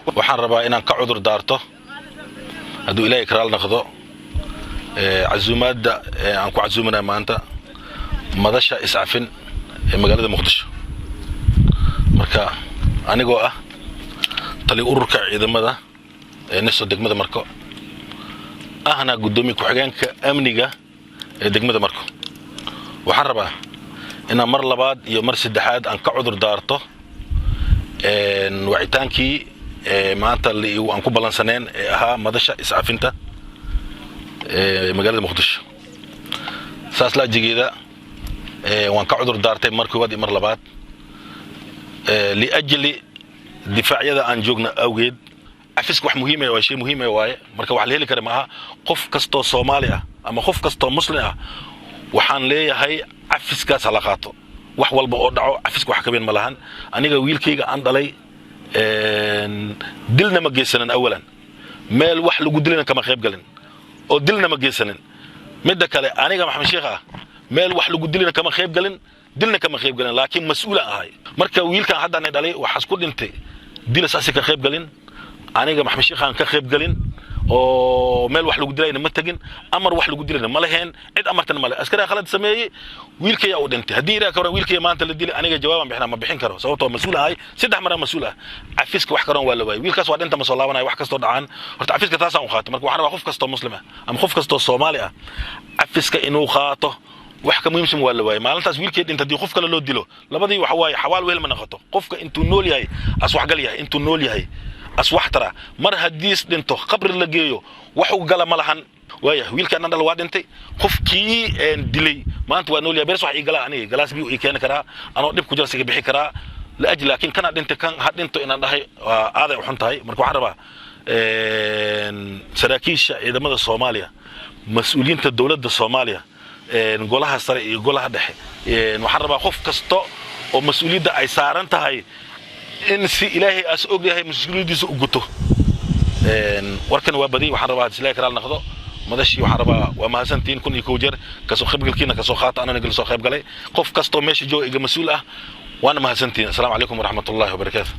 Waxaan rabaa inaan ka cudur daarto, hadduu Ilaahay karaal noqdo, casuumaadda aan ku casuumanaya maanta madasha iscafin ee magaalada Muqdisho. Marka anigoo ah tali ururka ciidamada ee NISO degmada Marko, ahna guddoomiye ku-xigeenka amniga ee degmada Marko, waxaan rabaa inaan mar labaad iyo mar saddexaad aan ka cudur daarto wacitaankii maanta aan ku ballansaneen ee ahaa madasha iscafinta ee magaalada Muqdisho. Saas laajigeeda waan ka cudur daartay mar koowaad iyo mar labaad, liajli difaacyada aan joogna awgeed. Cafiska wax muhiim waa shay muhiim waaye. Marka wax la heli kara ma aha. Qof kastoo Soomaali ah ama qof kastoo Muslim ah waxaan leeyahay, cafiskaas hala qaato. Wax walba oo dhaco, cafiska wax ka weyn ma lahan. Aniga wiilkayga aan dhalay dilna ma geysanin awalan, meel wax lagu dilina kama qayb galin oo dilna ma geysanin. Midda kale, aniga Maxamed Sheekh ah meel wax lagu dilina kama qayb galin, dilna kama qayb galin, laakiin mas-uulaan ahay. Marka wiilkan haddaan dhalay waxaas ku dhintay dilas asi ka qayb galin, aniga Maxamed Sheekh aan ka qayb galin oo meel wax lagu dilayna ma tegin, amar wax lagu dilayna ma laheen, cid amartana ma leh. Askariga khalad sameeyey, wiilkaya uu dhintay. Haddii Ilaah ka waran wiilkaya maanta la dilay, aniga jawaabaan bixinaa? Ma bixin karo, sababtoo mas-uul ahay, saddex maraan mas-uul ah. Cafiska wax karoon waa la waayay. Wiilkaas waa dhinta, ma soo laabanaya. Wax kastoo dhacaan, horta cafiska taasaan u qaatay. Marka waxaan rabaa qof kastoo Muslim ah ama qof kastoo Soomaali ah cafiska inuu qaato. Wax ka muhiimsan waa la waayay. Maalintaas wiilkay dhinta, haddii qof kale loo dilo, labadii waxa waaye xawaal wehel ma noqoto. Qofka intuu nool yahay as waxgal yahay, intuu nool yahay as wax tara. Mar haddiis dhinto, qabri la geeyo, wax u gala ma lahan. Waaya wiilkaan dhan dhal waa dhintay, qofkii dilay maanta waa nool yahay. Beres wax ii galaa, aniga galaas biyu ii keeni karaa, anoo dhib ku jira siga bixi karaa laajli. Laakiin kana dhintay, kan ha dhinto inaan dhahay waa aaday u xun tahay. Marka waxaan rabaa saraakiisha ciidamada Soomaaliya, mas-uuliyiinta dowladda Soomaaliya, golaha sare iyo golaha dhexe, waxaan rabaa qof kasta oo mas-uuliyadda ay saaran tahay in si Ilaahay as og yahay mas-uuliyaddiisa u guto. Warkan waa badiyay. Waxaan rabaa Islaahi karaal noqdo madashii. Waxaan rabaa, waa mahadsantihiin 1001 jeer kasoo qaybgalkiina kasoo qaata, anana gala soo qayb galay. Qof kastoo meesha jooga iga mas-uul ah, waana mahadsantihiin. Asalaamu calaykum waraxmatullahi wabarakaatu.